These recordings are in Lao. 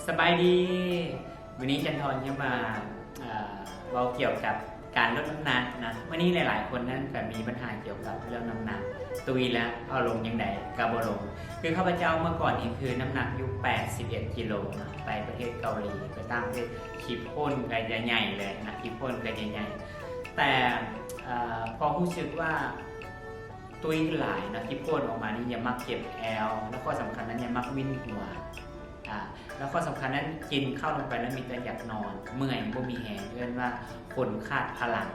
ສະບາຍດີ ມື້ນີ້ຈັນທອນຈະມາ ເອີ່ ເວົ້າກ່ຽວກັບການລົດນ້ຳໜັກນະ. ມື້ນີ້ຫຼາຍໆຄົນນັ້ນກໍມີບັນຫາກ່ຽວກັບເລື່ອງນ້ຳໜັກ, ຕຸ້ຍແລ້ວ ເອົາລົງຈັ່ງໃດກໍບໍ່ລົງ. ຄືຂ້າພະເຈົ້າເມື່ອກ່ອນນີ້ຄືນ້ຳໜັກຢູ່ແປດສິບເອັດກິໂລນະ, ໄປປະເທດເກົາຫຼີ ໄປຕ່າງປະເທດ ຂີ້ໂພນກໍໃຫຍ່ໆເລີຍນະ, ຂີ້ໂພນກໍໃຫຍ່ໆ ແຕ່ ເອີ່ ພໍຮູ້ສຶກວ່າ ຕຸ້ຍຫຼາຍນະ, ຂີ້ໂພນອອກມານີ້ຢ່າມັກເຈັບແອວ ແລ້ວຂໍ້ສຳຄັນນັ້ນຢ່າມັກວິນຫົວ ອາ ແລ້ວຂໍ້ສຳຄັນນັ້ນ ກິນເຂົ້າລົງໄປແລ້ວມີແຕ່ຢາກນອນ, ເມື່ອຍ, ບໍ່ມີແຮງ, ເອີ້ນວ່າຄົນຂາດພະລັງ.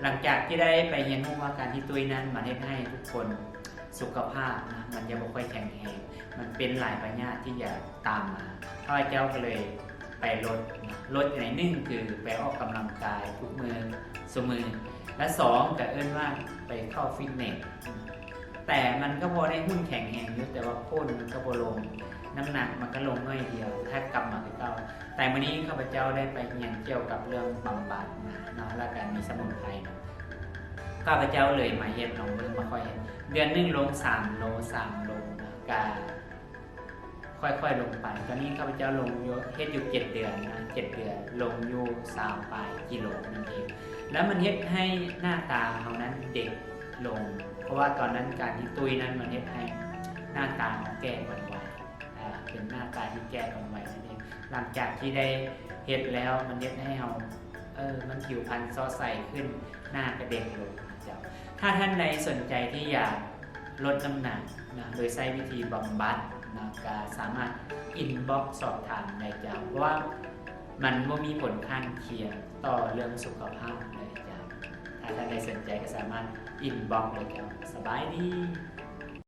ຫຼັງຈາກທີ່ໄດ້ໄປຮຽນຮູ້ວ່າການທີ່ຕຸ້ຍນັ້ນ ມັນເຮັດໃຫ້ທຸກຄົນສຸຂະພາບນະ ມັນຈະບໍ່ຄ່ອຍແຂງແຮງ, ມັນເປັນຫຼາຍພະຍາດທີ່ຈະຕາມມາ. ຂ້າພະເຈົ້າກໍເລີຍ ໄປລົດນະ, ລົດໃນໜຶ່ງຄືໄປອອກກຳລັງກາຍທຸກມື້ຊຸມື້ ແລະ ສອງ ກໍເອີ້ນວ່າໄປເຂົ້າຟິດເນສ. ແຕ່ມັນກໍພໍໄດ້ຫຸ່ນແຂງແຮງຢູ່, ແຕ່ວ່າໂພນມັນກໍບໍ່ລົງ, ນ້ຳໜັກມັນກໍລົງໜ້ອຍດຽວ, ແທບກັບມາຄືເກົ່າ. ແຕ່ມື້ນີ້ຂ້າພະເຈົ້າໄດ້ໄປຮຽນກ່ຽວກັບເລື່ອງບຳບັດນະເນາະ, ແລ້ວກໍມີສະໝຸນໄພນະ. ຂ້າພະເຈົ້າເລີຍມາເຮັດ, ລອງເບິ່ງ, ມາຄ່ອຍເຮັດ. ເດືອນໜຶ່ງລົງສາມໂລ, ສາມໂລນະ, ກະ ຄ່ອຍໆລົງໄປ. ຕອນນີ້ຂ້າພະເຈົ້າລົງຢູ່ ເຮັດຢູ່ເຈັດເດືອນນະ, ເຈັດເດືອນລົງຢູ່ຊາວປາຍກິໂລນັ້ນເອງ. ແລ້ວມັນເຮັດໃຫ້ໜ້າຕາເຮົານັ້ນເດັກລົງ, ເພາະວ່າຕອນນັ້ນການທີ່ຕຸ້ຍນັ້ນ ມັນເຮັດໃຫ້ໜ້າຕາເຮົາແກ່ກວ່າໄວ, ອາ ເປັນໜ້າຕາທີ່ແກ່ກວ່າໄວນັ້ນເອງ. ຫຼັງຈາກທີ່ໄດ້ເຮັດແລ້ວ ມັນເຮັດໃຫ້ເຮົາ ເອີ ມັນຜິວພັນຊອດໃສຂຶ້ນ, ໜ້າກະເດັກລົງນະເຈົ້າ. ຖ້າທ່ານໃດສົນໃຈທີ່ຢາກລົດນ້ຳໜັກນະ ໂດຍໃຊ້ວິທີບຳບັດນະ, ກະສາມາດອິນບັອກສອບຖາມໄດ້ເຈົ້າ, ເພາະວ່າມັນບໍ່ມີຜົນຂ້າງຄຽງຕໍ່ເລື່ອງສຸຂະພາບເລີຍເຈົ້າ. ຖ້າທ່ານໃດສົນໃຈກໍສາມາດອິນບັອກໄດ້ເຈົ້າ. ສະບາຍດີ.